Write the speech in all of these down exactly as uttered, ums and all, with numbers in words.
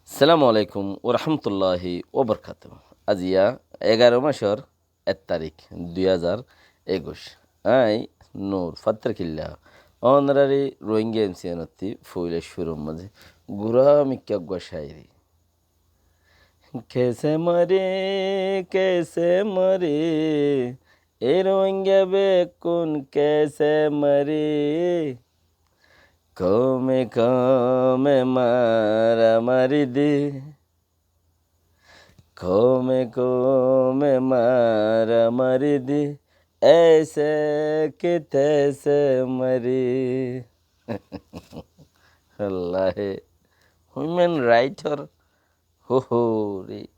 Assalamu alaikum wa rahmatullahi wa barakatuhu. Aijja egaro macor ek tarik, dui házar ekuic. Añí Nur Fattarkilla, ónorari Rohingya M C N ottú foila cúrur mazé gura mikká uggwá cáiri. Kese mari, kese mari, e Rohingya bekkún kese mari. Kome kome maramari di, kome kome maramari di, aise ki taise mari. Wallahi, human right or Hó hó re.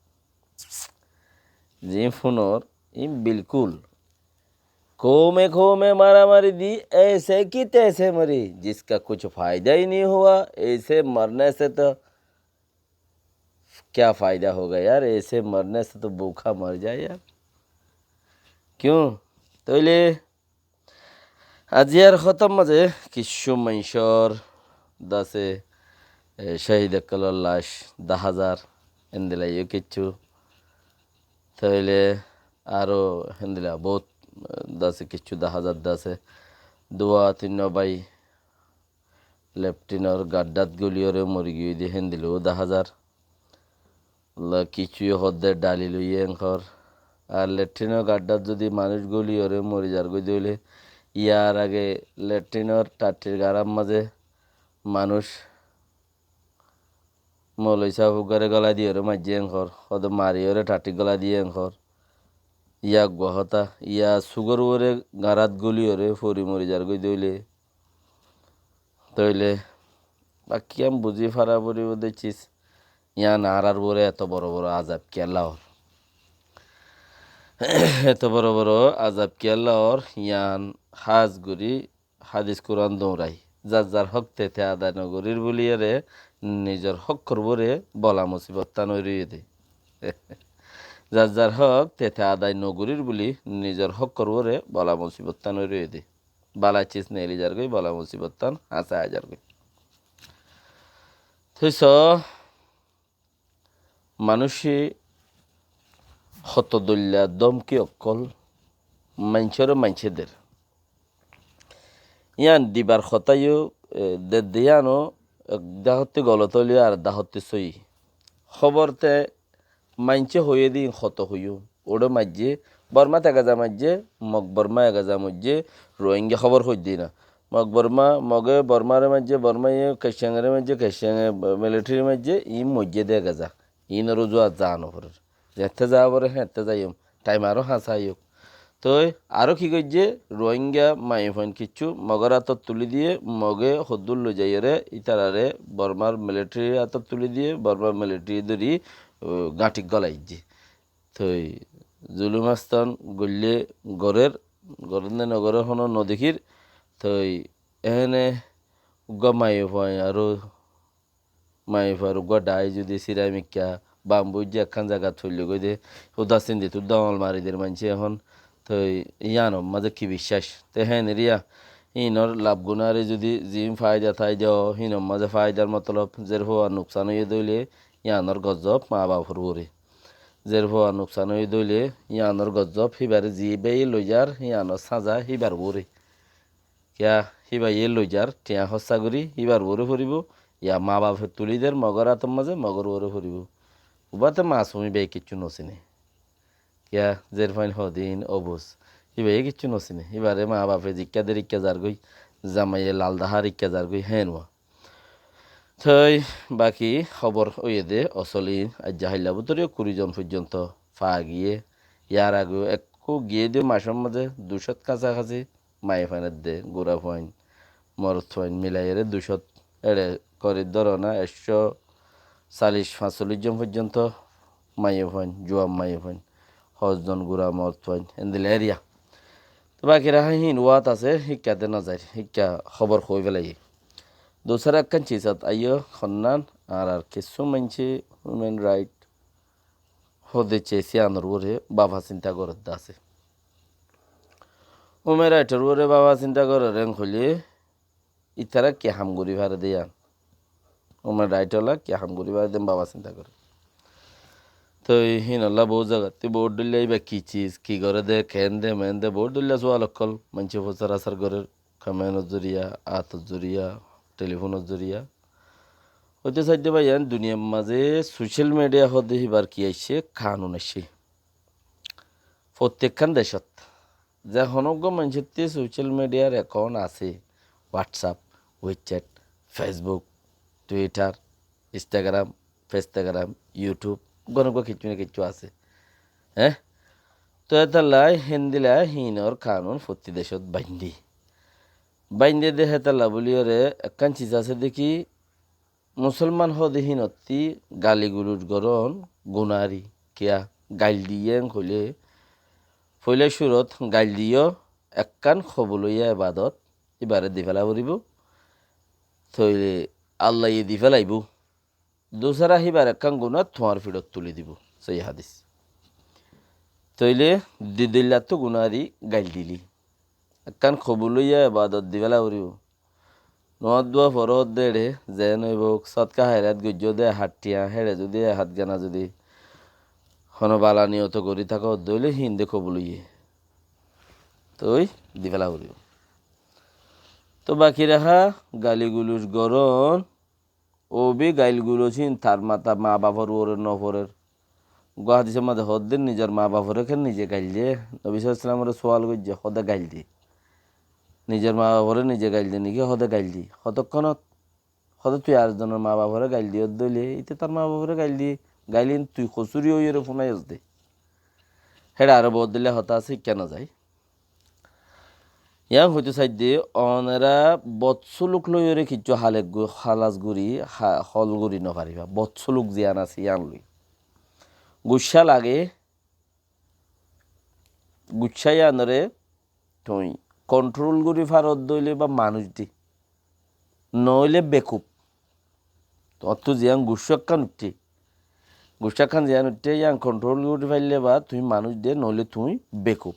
Ziín fúnor, iín bilkúl. قومیں قومیں مارا ماری دی، ایسے کی تیسے مری، جس کا کچھ فائدہ ہی نہیں ہوا، ایسے مرنے سے تو کیا فائدہ ہوگا یار، ایسے مرنے سے تو بھوکا مر جائے یار۔ کیوں؟ Tóile aijjar hótar mazé kiccú maincór dase, e, cóhid ókkolor lac daházar, endilla yó kiccú. Tóile aró endilla bout, e, dase kiccú daházar dase. Duwa tinnwá bái leftinor gaddát góliyóre mori giyé de héndilla ó daházar. Kiccú yó hoódde dhalil óiye enkor. Ar leftinor gaddát zodi manúic góliyóre mori zargói de óile, yar age leftinor thatthir garár mazé manúic moloi sáb uggwáre gólai diyóre maijjé enkor, hoódde mariyóre thatthi gólai diyé enkor. Yá uggwá hotá, yá sugór uore garát góliyóre fori mori zargói de óile, Tóile, baki añí buzí fara foribó de cis, yián añárar uore eto boro boro azab kiyólla ór. Eto boro boro azab kiyólla ór, yián hás gorí hádis Kuran dourai. Zar zar hók tete adai nogorír buliyóre nizor hókkor uore bola musibot tán ói roiyé de. Zar zar hók tete adai nogorír buli nizor hókkor uore bola musibot tán ói roiyé de. Bala cis neeli zargói, bala musibot tán háñsa ai zargói. Tói só, manúice hoto dóilla dómki ókkol maincóre maincé der. Yián dibar hotá yó, e, dedde yiáno ek dahottí golot óileyo ar dahottí sóiyi. Hóbor te maincé hoiyé de iín hoto hoiyúm. Uçé maijjé, Bormát ek eza maijjé, Mog Bormá ek eza moijjé, Rohingya hóbor hoiddé na. Mog Bormá, Moge Bormáre maijjé, Bormáye Kecciangre maijjé, Kecciange militari maijjé, iín moijjé de ek eza. Iínor uzuwat zaa noforér. Zeñtté zaa foré, héñtté zaiyum. Thaim aró háñsa aiyók. Toi aró ki goijjé? Rohingya maiyafuain kiccú Mogor átot tulí diyé, Moge hoddúr loi zaiyóre ítarare Bormar militarir átot tulí diyé, Bormar militariye dóri, uh, gañthit gólai aijjé. Toi zulum astan goillé gorér, gorér né nogorér honó nodekír. Toi ehene uggwá maiyafuain aró Maiyafuar uggwá dhai zudi sirai mikká bambu ijjá ekkán zagat foillé goi de, uda sindi tudda oñl mari der maincé ehón. Toi yíanor mazé ki biccác? Te héen eriya, híinor lab gunare zudi ziín faida tái de, híinor mazé faidar motolob, zer fua nuksan óiye de óile, yíanor gozzob maa bafor uore. Zer fua nuksan óiye de óile, yíanor gozzob híbare zibáye loizar, yíanor sáza híbar uore. Kiyá híbaye loizar, thiañ hóssa gorí híbar uore foribó, ya maa bafe tulí der Mogor átor mazé, Mogor uore foribó. Ubáte masum, híbaye kiccú nosine. Kiyá, zer fuain hoó de híin obuz. Híbaye kiccú nosine. Híbare maa bafe zikká der ikká zargói, zamaiye lal dahár ikká zargói, héen uá. Toi baki hóbor óiye de, osol iín, aijja hailla bútore kuri zon foijjonto faa giyé. Yar ageyó ekkú giyé de macór mazé ducót kasákasi maiyafuain edde, gurafuain, morotfuain milaiyóre ducót, eçe korir dóro na, ekcó callic fañsollic zon foijjonto maiyafuain, juan maiyafuain, hozzon gura morotfuain, endilla eriya. Toi baki raha híin uwat asé, híkka de nozair, híkka hóbor hoói felaiyé. Dusára ekkán cisat aiyó, honnán, añárar kissú maincé human right hoóde césé, yíanor uore báfa sinta gorédde asé. Human right or uore báfa sinta gorér en hoilé, ítara ki ham gorí fare de yían. Human right ola ki ham gorí fare de baba sinta goré. Toi hínolla bout zagattú bout dhoilla íba ki ciz, ki goré de, keén de, meén de, bout dhoilla sual okkol maincé fusar asar gorér, comment or zoriya, ator zoriya, telephone or zoriya. Óite saidde bái, yián duniyar mazé social media hoó de híbar ki aiccé, kanun aiccé. Fottíkkán decót ze honó uggwá maincótti social media r account asé, WhatsApp, WeChat, Facebook, Twitter, Instagram, Festagram, YouTube, uggwá no uggwá kiccú no kiccú asé. Hé? Toi étalla héndilla híinor kanun fottí decót baindé. Baindé de hétalla bóliyoré ekkán ciz asé de ki, musolman hoó de híinottí gaili guluc gorón gunári, kiyá gail diyé hoilé, foila cúrot gail diyó, ekkán kobul óiya ebadot, íbaré di féla foribó, toile Allaye di félaibó. Dusára híbar ekkán guná tuáñr fiçot tuli dibó, sóiyi hadis. Toile di dóillattú gunári gail dilí. Ekkán kobul óiya ebadot di féla foribó. Nomaz dua foró de éçe, zeén óibo, sodka háirat goijjó de e hát thiañ, héçe zudi e hát gana zudi honó bala niyot gorí táko de óile híin de kobul óiye. Toi di féla foribó. Toi baki raká gaili guluc gorón, Ó bi gail gulocín tar mata ma bafor uore no forer. Uggwá hadisor maze hoódde nizor ma baforé ken nize gail diye? Nobi sallallahu alaihi wasallamore sual goijje, hóde gail diye. Nizor ma baforé nize gail diye niki? Hóde gail diye. Hotokkónot? Hóde tui ar zonor ma baforé gail diyós de óile, íte tar ma baforé gail diye. Gailín tui kosúri óiyore fúnaiyós de. Héçe aró boóut dilla hotá asé, ikká no zai. Yián hoitó saidde, onora bot suluk loiyóre kiccú halek gu-, halas guri, ha-, hol guri no fariba. Bot suluk ziyán asé, yián loi. Guccá lage, guccá yiánore tui kontrol guri farot de óile ba manúic de. Noóile bekuf. Tuáñttú ziyán guccá ekkán uiththé, guccá ekkán ziyán uiththé, yián kontrol gori faille ba tuñí manúic de, noóile tuñí bekuf.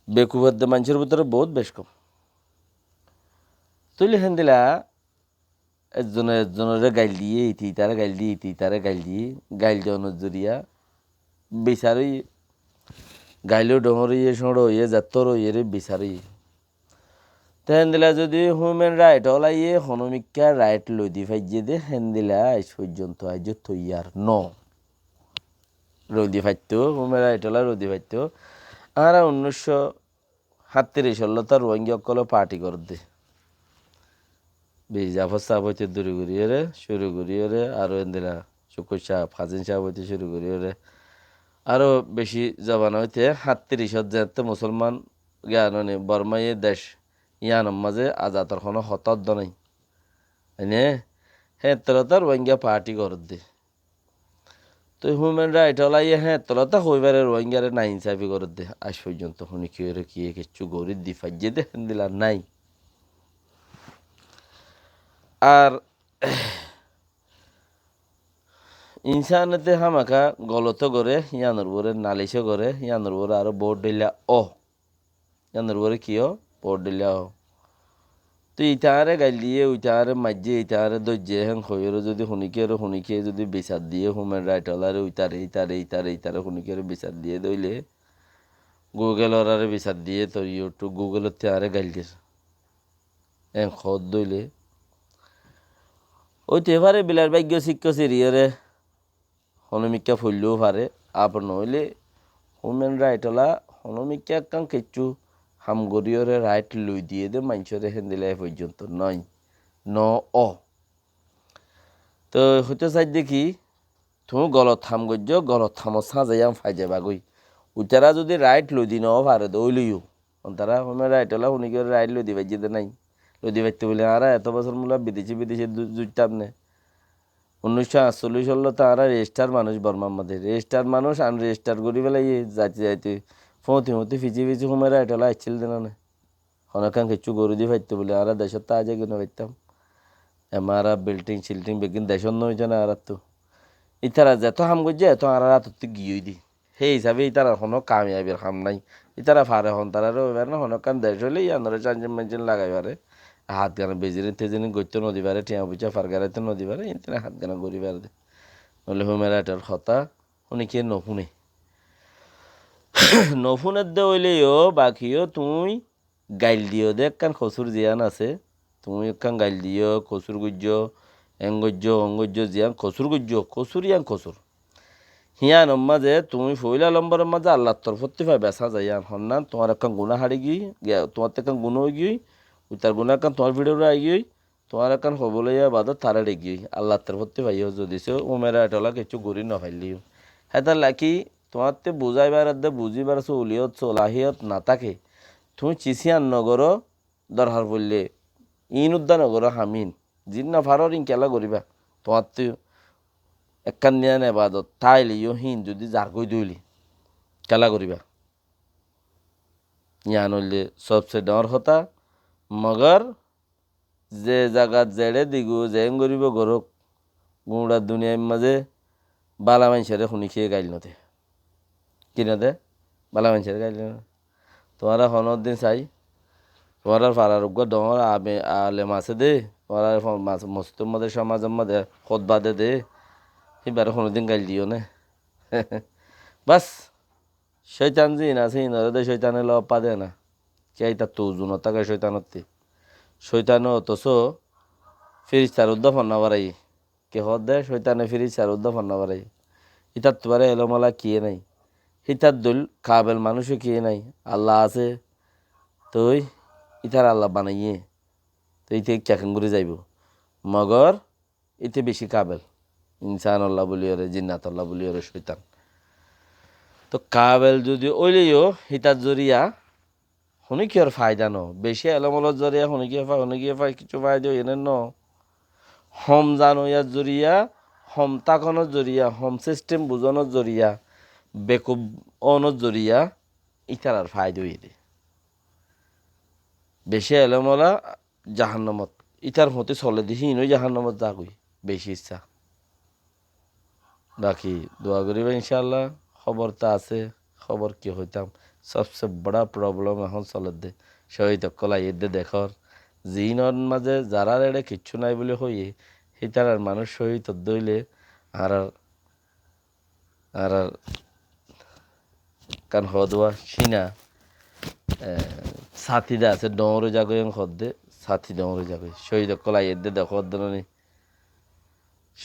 Bekuf edde maincór bútore boóut bec kom. Tóile héndilla ezzone ezzonoré gail diyé, ite itare gail diyé, ite itare gail diyé, gail donor zoriya bisar óiye, gailó dhoóñr óiye, cóñço óiye, zettór óiyeré bisar óiye. Te héndilla zodi human rait olaye honómikká rait loi di faijjé dé, héndilla aij foijjonto aijjó toiyar no. Loi di faittó, human rait ola loi di faittó. Añára unnícco háttiric ollóta Ruáingga ókkolé party gorédde. Biza Fossáf óite duri goríyoré, cúru goríyoré, aró héndilla Cúkur Sáf, Hazin Sáf óite cúru goríyoré, aró beci zobana óite háttiric ot zeéñtte Musolman giyánoni Bormáye dec yíanor mazé azator honó hotá uddá nái. Aine, héeñttor hotá Ruáingga party gorédde. Toi human rait olaye héeñttor hotá hoi fare Ruáinggare nainsafi gorédde. Aij foijjonto honikiyoré kiyé kiccú gorí di faijjé dé héndilla nái. Ar insánete hámaka goloto goré, yíanor uore nalico goré, yíanor uore aró boóut dhoilla ó. Yíanor uore ki ó? Boóut dhoilla ó. Toi ite añáre gail diyé, uite añáre maijjé, ite añáre dóijje, héen hoiyóre zodi honikiyoré, honikiye zodi bisar diyé, human rait oláre, uitare, itare, itare, itare honikiyoré bisar diyé dóile, Google oráre bisar diyé, tor YouTube, Google ottí añáre gail dir. Héen hoódde óile, óite fare bilar báiggo sikko siriyoré, honómikká foillóu fare, abar noóile human rait ola honómikká ekkán kiccú ham goríyoré rait loi diyé dé maincóre héndilla e foijjonto nái, no ó. Toi hoitó saidde ki, tuñí golot ham goijjó, golot hamor sáza yían fai zaibagói. Uitará zodi rait loi di no fare dé óileyo, ontara human rait ola honikiyoré rait loi di faijjé dé nái. Loi di faitto buli añára eto bosór mula bideci bideci zu-, zuittam né. Unnícco añctollic ollóta añára rejistar manúic Bormar modé. Rejistar manúic unrejistar gorí félaiye, zaite zaite, foóñti foóñti, fisi fisi human rait ola aiccíl dé nane. Honókkán kiccú gorí di faitto buli añára decót táa zai goi no faittám. Emara, bilding, cilding beggín decót no óito né añárattú. Ítara zetó ham goijjé, etó añárar átottú giyói dé. Hé hísabe ítarar honó kamiyabir ham nái. Ítara fare hon, tarare ói fare ná, honókkán dec óile yíanoré cáñcin máñcin lagai fare. Hátgana beziré teziré goittó nodi fare, thiañ foicá fargaraitó nodi fare, ínte hátgana gorí fare de. Noóile human right or hotá honikiye nofúne. Nofúne de óileyo, bakiyó tuñí gail diyó de ekkán kosúr ziyán asé, tuñí ekkán gail diyó, kosúr goijjó, en goijjó, on goijjó, ziyán kosúr goijjó, kosúr yían kosúr. Híanor mazé tuñí foóila lomboror mazé Allar torfótti faiba sáza yían. Honnán, tuáñr ekkán guná hári giyói, giya, tuáñttú ekkán guná ói giyói, uitar guná ekkán tuáñr fíçor uore ai giyói, tuáñr ekkán kobul óiya baade tará eçé giyói. Allar torfótti faiyó, zodi só human right ola kessú gorí nofailleyó. Hétolla ki, tuáñttú buzái baradde, buzí bar sóuliyot, solahiyot no táke, tuñí cis yían nogoró, dorhar foille, iín uddá nogoró ham iín. Ziín nofaror iín kiyólla goríba? Tuáñttú ekkán diyan ebadot táileyó híin zodi zargói de óile, kiyólla goríba? Yían óilde sobse dhoóñr hotá, mogor ze zagat zeçé digó, zeén goríbou gorók, guñça duniyair mazé bála maincóre honikiye gail node. Ki node? Bála maincóre gail node. Tuáñra honódin sai, tuáñrar farar uggúa dhoóñr abe-, alem asé dé, tuáñra fo-, mas-, mosjidor mazé, cómazor mazé hótba de dé, híbaré honódin gail diyó né? Bas, cóitan ziín asé, híinoré de cóitane lofá de na. Kiyá ítattú uzu no táke cóitanottú? Cóitane otosó fíristar uddá fonná baraiyé. Ki hoódde, cóitane fíristar uddá fonná baraiyé. Ítattú baré elóm ola kiyé nái. Hítar dóil kabel manúic kiyé nái. Alla asé, toi ítaré Alla banaiyé. Toi íte kiyá kengóri zaibou? Mogor íte bicí kabel. Insanolla buliyóre, jinnatolla buliyóre cóitan. Toi kabel zodi óileyó hítar zoriya honikiyór faida no. Bicí elóm olor zoriya honikiye fa-, honikiye fa-, kessú faida óiye né no. Hom zanoyar zoriya, hom tákonor zoriya, hom sistem buzonor zoriya, bekuf ónor zoriya ítarar faida óiye dé. Bicí elóm ola jahannomot. Ítar fúti sole de híin ói jahannomot zagói. Bicí issá. Baki dua goríba incálla. Hóbor to asé, hóbor ki hoitám. Sobse bora problem ehón soledde. Cóhid ókkol aiyédde dekór. Ziínor mazé zarár eçé kiccú nái buli hoiyé, hítarar manúic cóhid ódde óile añárar Añárar ekkán hoódde Cína, e, sáti de asé, dhoóñr ói zagói en hoódde, sáti dhoóñr ói zagói. Cóhid ókkol aiyédde dekódde no ni.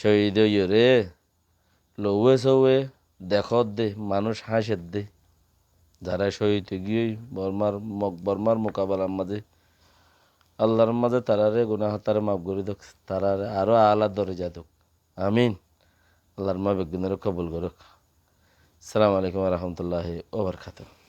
Cóhid óiyoré, louwe souwe dekódde, manúic háñcedde. Zará cóhid ói giyói Bormar, Mok-, Bormar mukabelar mazé, Allar mazé taráre gunáh óttaré maf gorí douk, taráre aró aala doroja douk. Amin. Allar ma beggúnoré kobul gorouk. Assalamu alaikum wa rahmatullahi wa barakatuhu.